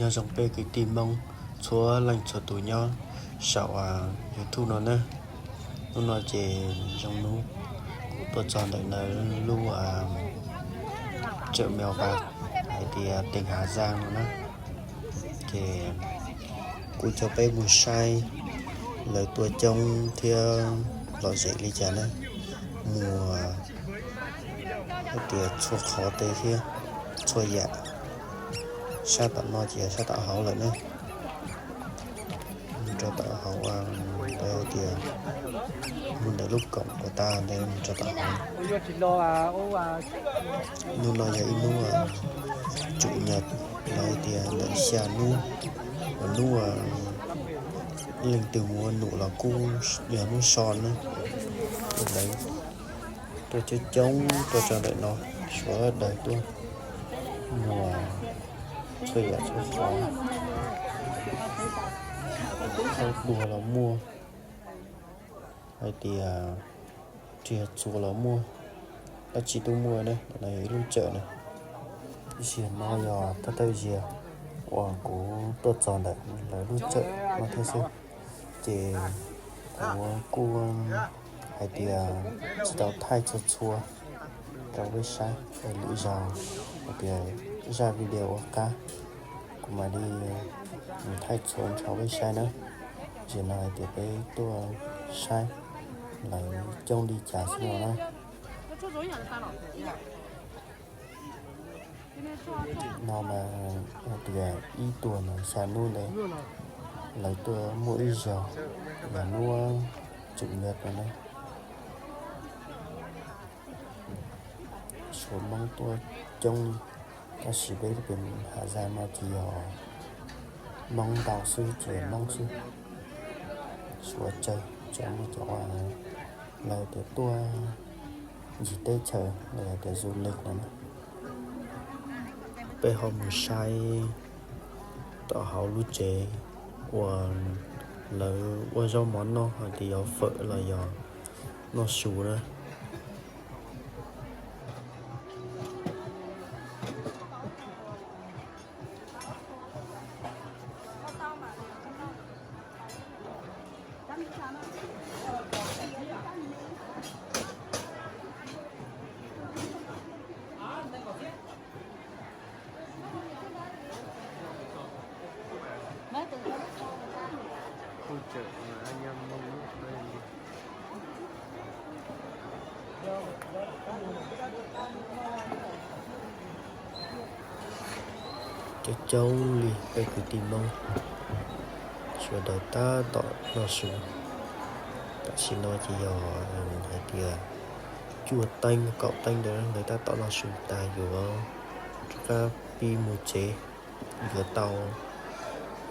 Nyob zoo peb kwv tij Hmoob txhua leej txhua tus nyob saum YouTube no na. Hnub no ces zoo hnub kuv tuaj txog ntawm ntawm lub Chợ Mèo Vạc hais tias teem Hà Giang no na. Ces kuv coj peb mus saib lawv tuaj coob thiab lom zem li cas na. Muag hais tias txhua qhov tej thiab txhua yam. Sab tom no ces sab tom hauv lawm na. Mus rau tom hauv, lawv hais tias mus ntawm lub koom puas tas ntawd mus rau tom hauv. Hnub no yog ib hnub chủ nhật, lawv hais tias ntawm xya hnub, hnub leej twg mus ua num los kuj yog hnub so na. Lawv tuaj coob coob tuaj txog ntawm no, sawv daws tuaj muag txhua yam txhua qhov. Khaub dua los muaj, hais tias riam txuas los muaj, dab tsi twb muaj na. Ntawm no yog ib lub chợ na. Tab sis no yog thawj thawj zaug uas kuv tuaj txog ntawm lawv lub chợ no thiab xwb, ces kuv kuj hais tias tsis tau thaij txhua txhua rau peb saib, lwm zaus hais tias zaj video ua qab kuv mam li mus thaij txhua rau peb saib na. Zaum no hais tias peb tuaj saib lawv coob li cas xwb no na. No mas hais tias ib tuas mas xya hnub ntawd, lawv tuaj muaj ib zaug, yog hnub chủ nhật no na. Suav Hmoob tuaj coob li, tab sis peb lub pem Hà Giang no ces yog Hmoob ntau xwb, ces Hmoob xwb. Suav tsawg, tsawg muaj cov lawv tias tuaj ncig teb chaws los yog tias du lịch no na. Peb ho mus saib tom hauv lub tsev uas lawv ua zaub mov noj hais tias yog phở los yog noj su na. Coob coob li peb kwv tij Hmoob sawv daws tab tom noj su. Tam sim no ces yog hais tias cuaj teev kaum teev ntawd lawv tab tom noj su tas yuav rov qab pib mus tsev, yuav tau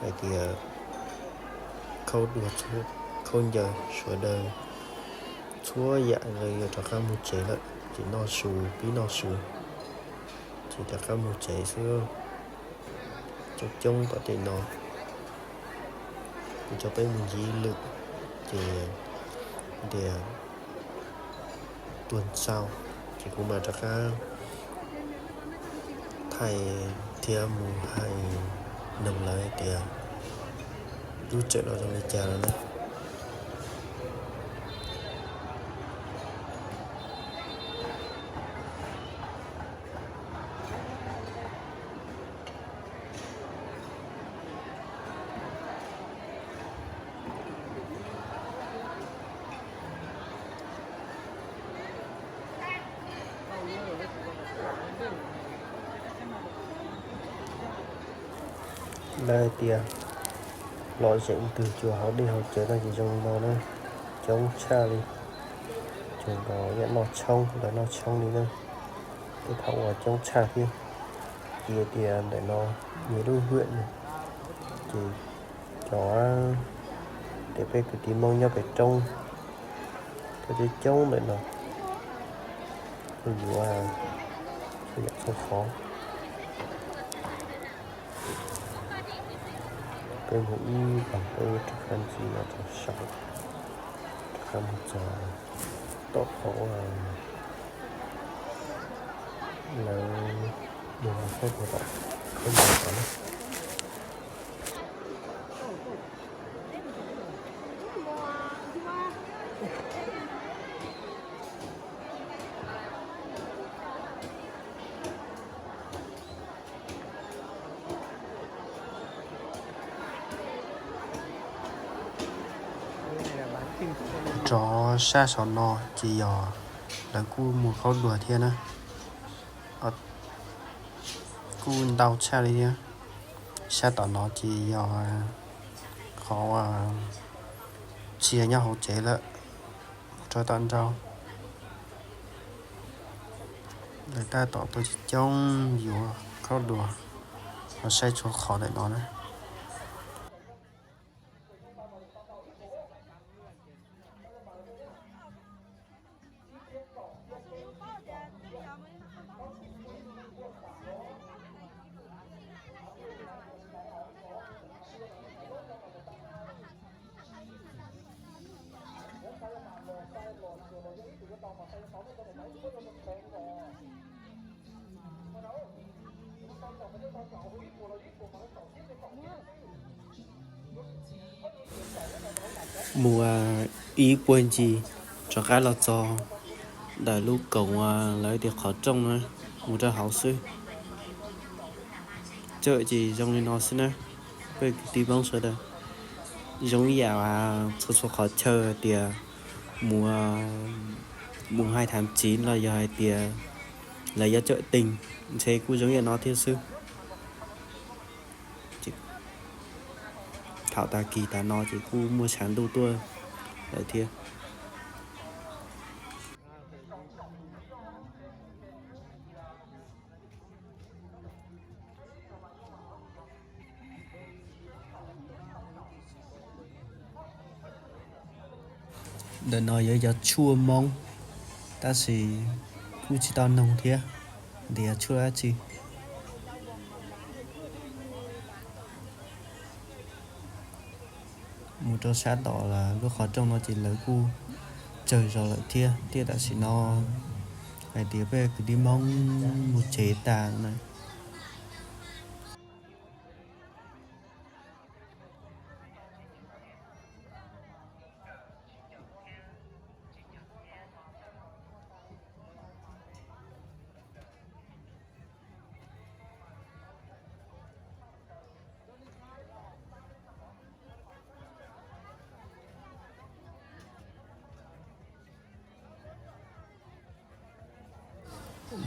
hais tias khaub dua, khaub ncaws sawv daws txhua yam lawv yuav rov qab mus tsev lawm, ces noj su, pib noj su, ces rov qab mus tsev xwb. Coob coob tom tej no, kuv coj peb mus ncig lwm, ces tias tuaj xaus ces kuv mam rov qab thaij thiab mus hais noog lawv tias lub tsev no zoo li cas no na. Lawv hais tias lom zem ntws cuag hauv dej hauv cawv no ces zoo li no na, coob tshaj li. Tsuas nkaus yam noj tshoob, lawv noj tshoob li na, tej thaum uas coob tshaj thiab. Cia tias ntawm no nyias lub hwm, ces cov tias peb kwv tij Hmoob nyob pem roob tuaj coob coob ntawm no, tuaj yuav txhua yam txhua qhov. Peb mus ib vòng peb rov qab ntxiv los rau saum, rov qab mus txog tom qhov lawv mus saib puas tom khaub ncaws tom na. Sab saum no ces yog lawv kuj muag khaub dua thiab na, kuj ntau tshaj li thiab. Sab tom no ces yog qhov tsis yog nyob hauv tsev lawm, mus rau tom nraud. Lawv tab tom tuaj coob coob yuav khaub dua, ho saib txhua qhov ntawm no na. Mus ib puag ncig rov qab los txog ntawm lub koom lawv tias qhov rooj na, mus rau hauv xwb. Cawm ces zoo li no xwb na. Peb kwv tij Hmoob sawv daws, zoo ib yam txhua txhua qhov chaw tias mus, mus hais tham txiv los yog hais tias lawv yuav cawm tees, ntshe kuj zoo ib yam no thiab xwb. Thaum tag kis tas no ces kuj muaj tshav ntuj tuaj lawm thiab. Ntawm no yog cov tshuaj Hmoob, tab sis kuj tsis tau noog thiab tias tshuaj dab tsi. Mus rau sab tom lub qhov rooj no ces lawv kuj tsawg zog lawm thiab, tiam tam sim no hais tias peb kwv tij Hmoob mus tsev tas na.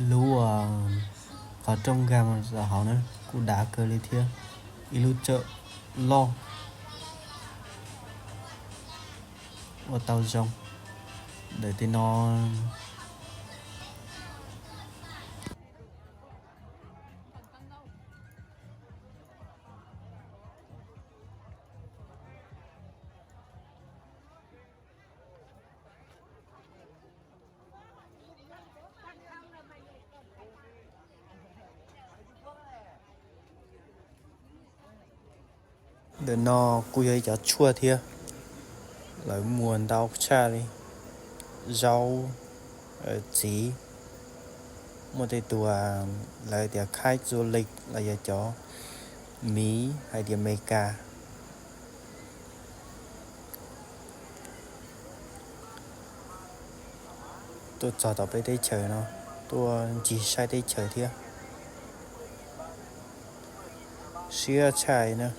Lub qhov rooj nkag mus hauv na, kuj dav kawg li thiab. Ib lub tsawm loj ua tau zoo ntawm tej no. Ntawm no kuj yog ib cov tshuaj thiab, lawv muag ntau tshaj li zaub, txiv, muaj tej tus lawv tias khaib txua lik los yog cov miv hais tias Meskas tuaj txog tom peb teb chaws no, tuaj ncig saib teb chaws thiab. Siab tshaj na.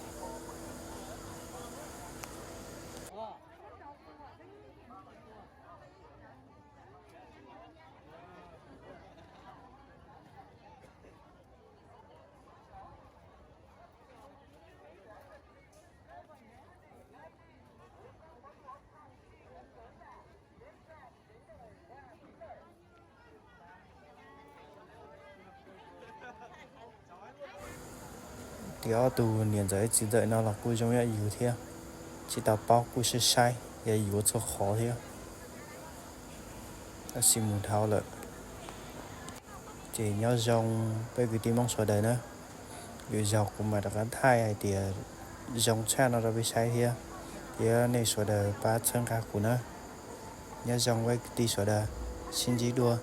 Tias ob tug niam ntxawm txiv ntxawm no los kuj zoo ib yam yus thiab, tsis tau paub, kuj saib saib yog yuav txhua qhov thiab, tab sis mus dhau lawm. Ces nyob zoo peb kwv tij Hmoob sawv daws na, lwm zaug kuv mam rov qab thaij hais tias zoo tshaj no rau peb saib thiab, thiab nej sawv daws pab txhawb nqa kuv na. Nyob zoo peb kwv tij sawv daws, sib ntsib dua.